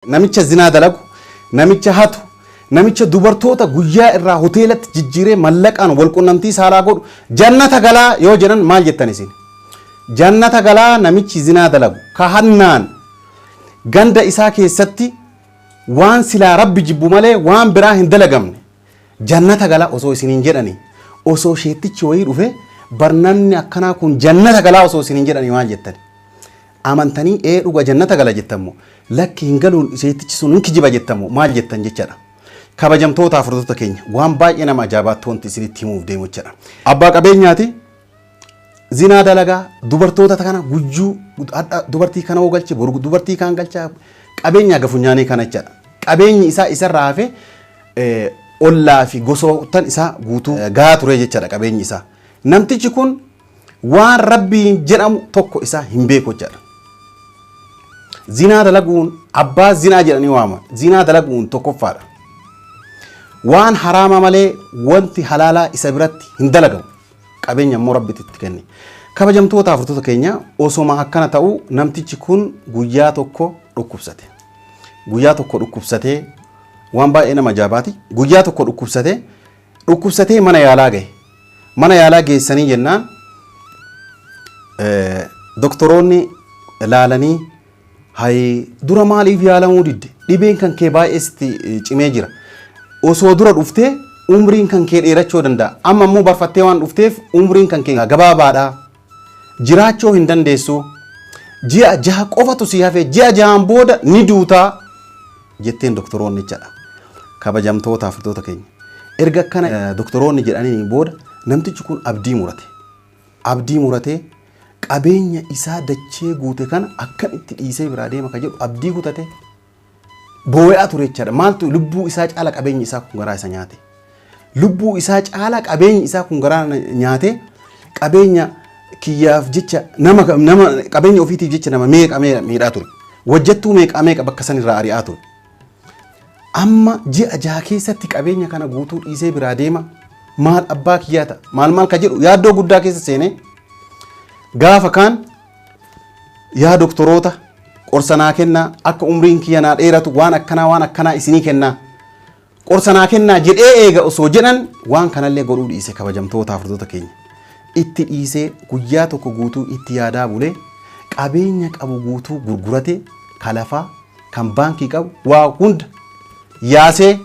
Namicha zinaa dalagu, namicha hatu, namicha dubartoota guyyaa irraa hoteelatti jijjiiree mallaqaan walqunnamtii saalaa godhu jannata galaa yoo jedhan maal jettan isin? Jannata galaa namichi zinaa dalagu ka hannaan ganda isaa keessatti waan silaa Rabbi jibbu malee waan biraa hin dalagamne jannata galaa osoo isiniin jedhanii, osoo sheettichi wayii dhufe barnamni akkanaa kun jannata galaa osoo isiniin jedhanii maal jettani? Amantanii ee dhuga jannata gala jettammo, lakki hin galuun sheettichi sun hin kijiba jettammo maal jettan jechaadha. Kabajamtoota hordoftoota keenya, waan baay'ee nama ajaa'ibaatti wanti isinitti himuuf deemu jechaadha. Abbaa qabeenyaati, zinaa dalagaa, dubartoota kana guyyuu dubartii kana hoo galche, boru dubartii kaan galchaa, qabeenya gafunyaanii kana jechaadha. Qabeenyi isaa isarraa hafe ollaa fi gosoottan isaa guutuu gahaa ture jechaadha qabeenyi isaa. Namtichi kun waan Rabbiin jedhamu tokko isaa hin beeku jechaadha. Zinaa dalaguun abbaa zinaa jedhanii waaman. Zinaa dalaguun tokkoffaadha. Waan haraama malee wanti halaalaa isa biratti hin dalagamu. Qabeenya immoo Rabbitti itti kenne. Kabajamtoota hordoftoota keenya, osoma akkana ta'u namtichi kun guyyaa tokko dhukkubsate. Guyyaa tokko dhukkubsatee, waan baay'ee nama ajaa'ibaati. Guyyaa tokko dhukkubsatee mana yaalaa gahe. Mana yaalaa geessanii jennaan doktoroonni laalanii, "Hayi, dura maaliif yaalamuu didde? Dhibeen kan kee baay'ee sitti cimee jira. Osoo dura dhuftee umriin kan kee dheerachuu danda'a. Amma immoo barfattee waan dhufteef umriin kan kee gabaabaadha. Jiraachuu hin dandeessu. Ji'a 6 qofatu si hafe, ji'a 6n booda ni duutaa," jetteen doktoroonni jechaadha. Kabajamtoota hordoftoota keenya. Erga akkana doktoroonni jedhaniin booda namtichi kun abdii murate. Abdii muratee qabeenya isaa dachee guute kana akkamitti dhiisee biraa deema ka jedhu abdii kutate boo'aa ture jechaadha. Maaltu lubbuu isaa caala qabeenyi isaa kun garaa isa nyaate? Lubbuu isaa caala qabeenyi isaa kun garaa nyaate. Qabeenya kiyyaaf jecha nama qabeenya ofiitiif jecha nama meeqa miidhaa ture. Wajjattuu meeqa meeqa bakka san irraa ari'aa ture. Amma ji'a 6 keessatti qabeenya kana guutuu dhiisee biraa deema. Maal abbaa kiyyaa ta'a? Maal maal ka jedhu yaaddoo guddaa keessa seenee gaafa kaan, "Yaa doktoroota, qorsa naa kennaa, akka umriin kiyya naa dheeratu, waan akkanaa waan akkanaa isinii kennaa, qorsa naa kennaa," jedhee eega osoo jedhan waan kanallee godhuu dhiise. Kabajamtoota hordoftoota keenya. Itti dhiisee guyyaa tokko guutuu itti yaadaa bulee qabeenya qabu guutuu gurgurate, kalafaa kan baankii qabu waa hunda yaasee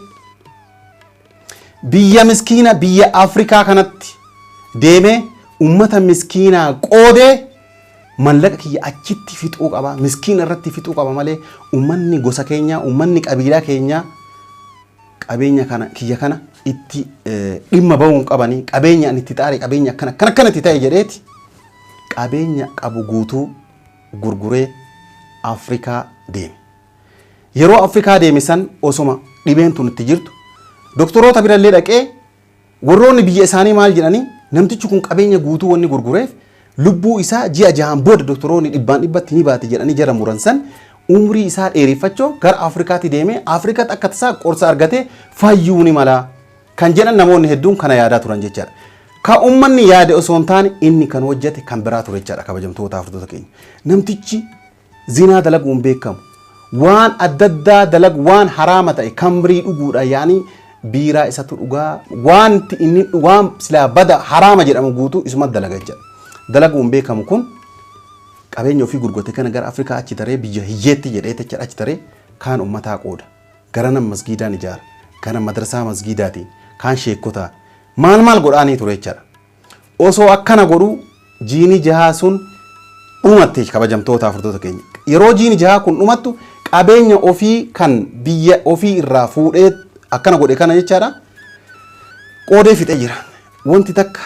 biyya miskiina biyya Afrikaa kanatti deemee ummata miskiinaa qoodee, "Mallaqa kiyya achitti fixuu qaba, miskiina irratti fixuu qaba malee ummanni gosa keenyaa, ummanni qabiilaa keenyaa qabeenya kana kiyya kana itti dhimma bahuu hin qabanii, qabeenya ani itti xaare, qabeenya akkana akkana akkanatti ta'e," jedheeti qabeenya qabu guutuu gurguree Afrikaa deeme. Yeroo Afrikaa deeme san osoma dhibeen tun itti jirtu doktoroota birallee dhaqee, warroonni biyya isaanii maal jedhanii, namtichi kun qabeenya guutuu wanni gurgureef lubbuu isaa ji'a 6n booda doktoroonni dhibbaan dhibbatti ni baate jedhanii jara muran san umrii isaa dheereffachoo gara Afrikaatti deemee Afrikaatti akka tasaa qorsa argatee fayyuu ni mala kan jedhan namoonni hedduun kana yaadaa turan jechaadha. Ka ummanni yaade osoo hin taane inni kan hojjete kan biraa ture jechaadha, kabajamtoota hordoftoota keenya. Namtichi zinaa dalaguun beekamu, waan adda addaa dalagu, waan haraama ta'e, kamrii dhuguudha, yaani biiraa isatu dhugaa, wanti inni waan silaa bada haraama jedhamu guutuu isuma dalaga jechaadha. Dalaguun beekamu kun qabeenya ofii gurgurate kana gara Afrikaa achi taree biyya hiyyeetti jedhee jechaadha, achi taree kaan ummataa qooda. Gara nama masgiidaan ijaara. Gara madrasaa masgiidaatiin kaan sheekotaa maal maal godhaanii ture jechaadha. Osoo akkana godhu jiini 6 sun dhumatte, kabajamtoota hordoftoota keenya. Yeroo jiini 6 kun dhumattu qabeenya ofii kan biyya ofii irraa fuudhee akkana godhe kana jechaadha. Qoodee fixee jira. Wanti takka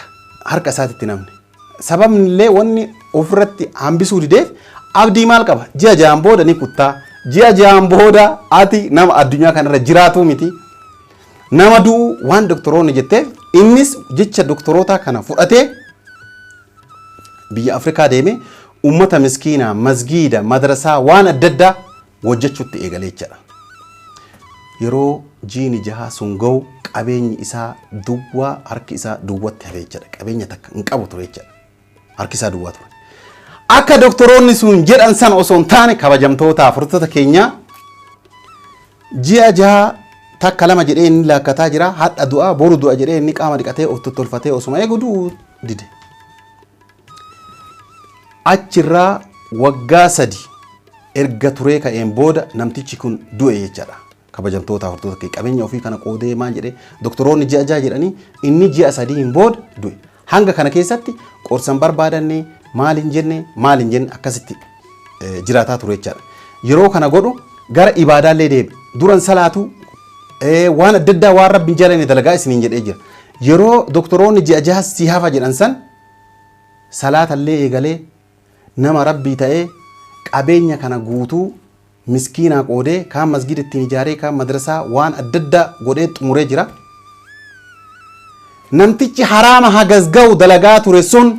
harka isaatitti namni. Sababni illee wanni ofirratti hambisuu dideef abdii maal qaba? Ji'a 6n booda ni kuttaa. Ji'a 6n booda ati nama addunyaa kanarra jiraatu miti. Nama du'u waan doktoroonni jetteef innis jecha doktorootaa kana fudhatee biyya Afrikaa deemee ummata miskiinaa, masgiida, madrasaa, waan adda addaa hojjechuutti eegalee jechaadha. Yeroo jiini 6 sun ga'u qabeenyi isaa duwwaa, harki isaa duwwatti hafe jechaadha. Qabeenya takka hin qabu ture jechaadha. Harki isaa duwwaa ture. Akka doktoroonni sun jedhan sana osoo hin taane, kabajamtoota hordoftoota keenyaa, Ji'a 6 takka lama jedhee inni laakkataa jira. Hadha du'a, boru du'a jedhee inni qaama dhiqatee of tottolfatee osuma eegu du'uu dide. Achirraa waggaa 3 erga turee ka'een booda namtichi kun du'e jechaadha. Kabajamtoota hordoftoota kee, qabeenya ofii kana qoodee maal jedhee, doktoroonni ji'a 6 jedhanii, inni ji'a 3n booda du'e. Hanga kana keessatti qorsan barbaadanne, maal hin jenne, maal hin jenne, akkasitti jiraataa ture jechaadha. Yeroo kana godhu gara ibaadaallee deebi. Duran salaatu, waan adda addaa, waan Rabbi hin jaalanne dalagaa isiniin jedhee jira. Yeroo doktoroonni ji'a 6 si hafa jedhan san salaatallee eegalee, nama Rabbii ta'ee, qabeenya kana guutuu miskiinaa qoodee, kaan masgida ittiin ijaaree, kaan madrasaa, waan adda addaa godhee xumuree jira. Namtichi haraama hagas ga'u dalagaa ture sun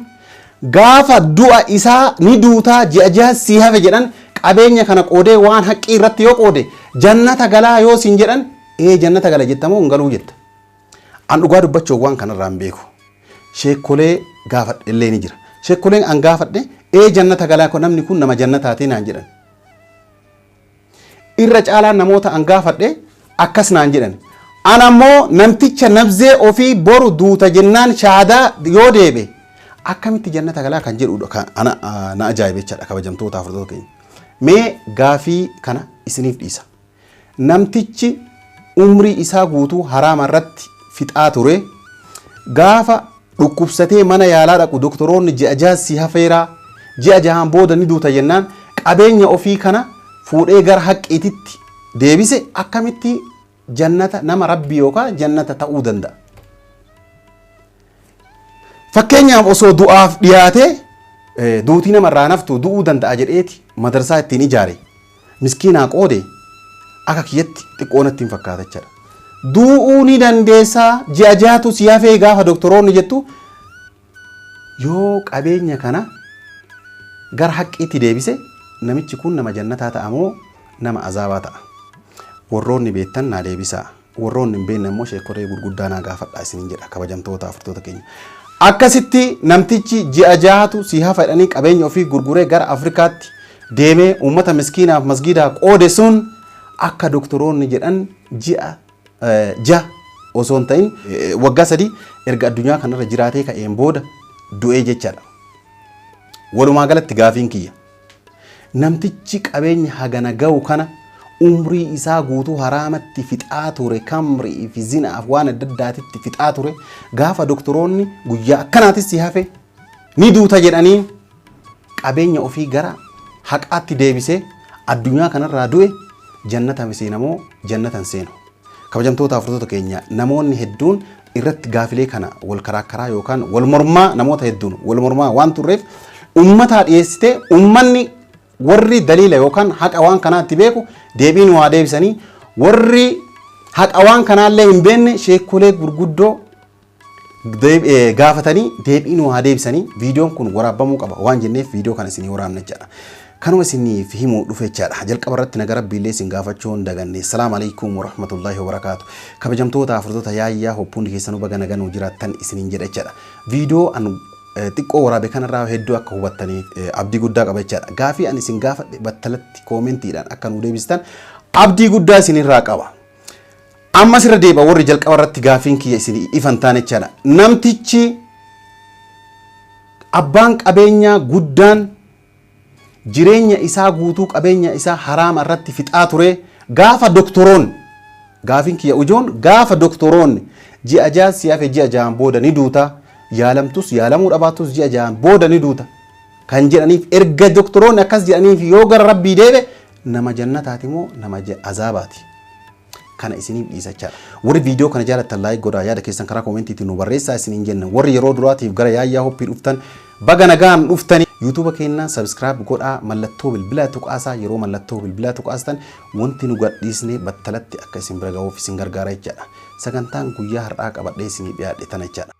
gaafa du'a isaa ni duutaa, ji'a 6 sii hafe jedhan, qabeenya kana qoodee waan haqqii irratti yoo qoode jannata galaa yoo siin jedhan, ee jannata gala jettamoo hin galuu jetta? An dhugaa dubbachuu waan kanarraa hin beeku. Sheekkolee gaafadhe illee ni jira. Sheekkoleen an gaafadhe ee jannata galaa, namni kun nama jannataatii naan jedhan. Irra caalaan namoota an gaafadhe akkas naan jedhan. An ammoo namticha nabzee ofii boru duuta jennaan shaadaa yoo deebe akkamitti jannata galaa kan jedhudha kan ana na ajaa'ibe jechaadha, kabajamtoota hordoftoota keenya. Mee gaafii kana isiniif dhiisa. Namtichi umrii isaa guutuu haraama irratti fixaa ture, gaafa dhukkubsatee mana yaalaa dhaqu doktoroonni ji'a 6 si hafeeraa, ji'a 6n booda ni duuta jennaan qabeenya ofii kana fuudhee gara haqqiititti deebise, akkamitti jannata nama Rabbii yookaan jannata ta'uu danda'a? Fakkeenyaaf, osoo du'aaf dhiyaatee duutii namarraa naftu du'uu danda'a jedheeti madrasaa ittiin ijaare, miskiinaa qoode, akka kiyyatti xiqqoo natti hin fakkaata jechaadha. Du'uu ni dandeessaa, ji'a 6tu si hafee gaafa doktoroonni jettu, yoo qabeenya kana gara haqqiitti deebise namichi kun nama jannataa ta'a moo nama azaabaa ta'a? Warroonni beektan naa deebisaa. Warroonni hin beekne ammoo sheekolee gurguddaa naa gaafadhaa isiniin jedha, kabajamtoota hordoftoota keenya. Akkasitti namtichi ji'a 6tu si hafa jedhanii qabeenya ofii gurguree gara Afrikaatti deemee uummata miskiinaaf masgiidaa qoode sun akka doktoroonni jedhan ji'a 6 osoo hin ta'in waggaa 3 erga addunyaa kanarra jiraatee ka'een booda du'ee jechaadha. Walumaa galatti gaafiin kiyya, namtichi qabeenya hagana ga'u kana umrii isaa guutuu haraamatti fixaa ture, kamrii fi zinaaf waan adda addaatitti fixaa ture, gaafa doktoroonni guyyaa akkanaatis si hafe, ni duuta jedhanii qabeenya ofii gara haqaatti deebisee addunyaa kanarraa du'e, jannata seenamoo jannata hin seenu? Kabajamtoota hordoftoota keenya, namoonni hedduun irratti gaafilee kana wal karaa yookaan wal mormaa, namoota hedduun wal mormaa waan turreef, ummataa dhiyeessitee ummanni warri daliila yookaan haqa waan kanaatti beeku deebiin waa deebisanii, warri haqa waan kanaallee hin beekne sheekolee gurguddoo gaafatanii deebii nu haa deebisanii, viidiyoon kun waraabamuu qaba waan jenneef viidiyoo kana isinii waraabna jechaadha. Kanuma isiniif himuu dhufe jechaadha. Jalqaba irratti naga Rabbiillee isin gaafachuu hin daganne. Salaamu alaikum warahmatullaahi wabarakaatu. Kabajamtoota hordoftoota Yaayyaa Hoppuundi, keessanuu baga naganuu jiraattan isiniin jedha jechaadha. Viidiyoo an xiqqoo waraabe kanarraa hedduu akka hubattaniif abdii guddaa qaba jechaadha. Gaafii ani isin gaafadhe battalatti koomentiidhaan akka nu deebistan abdii guddaa isinirraa qaba. Ammas irra deebi'a, warri jalqaba irratti gaafiin kiyya isin ifan taane jechaadha. Namtichi abbaan qabeenyaa guddaan jireenya isaa guutuu qabeenya isaa haraama irratti fixaa ture, gaafa doktoroon, gaafiin kiyya ijoon, gaafa doktoroonni ji'a 6 si hafe, ji'a 6n booda ni duuta, yaalamtus yaalamuu dhabaatus ji'a 6n booda ni duuta kan jedhaniif, erga doktoroonni akkas jedhaniif yoo gara Rabbii deebe nama jannataati moo nama azaabaati? Kana isiniif dhiisachaadha. Warri viidiyoo kana jaalattan like godhaa, yaada keessan karaa koomentiitiin nu barreessaa isiniin jenna. Warri yeroo duraatiif gara Yaayyaa Hoppii dhuftan baga nagaan dhuftani. Yuutuuba keenya subscribe godhaa, mallattoo bilbilaa tuqaasaa. Yeroo mallattoo bilbilaa tuqaastan wanti nu gadhiisne battalatti akka isin bira gahuuf isin gargaara jechaadha. Sagantaan guyyaa har'aa qabadhee isinii dhiyaadhe tana jechaadha.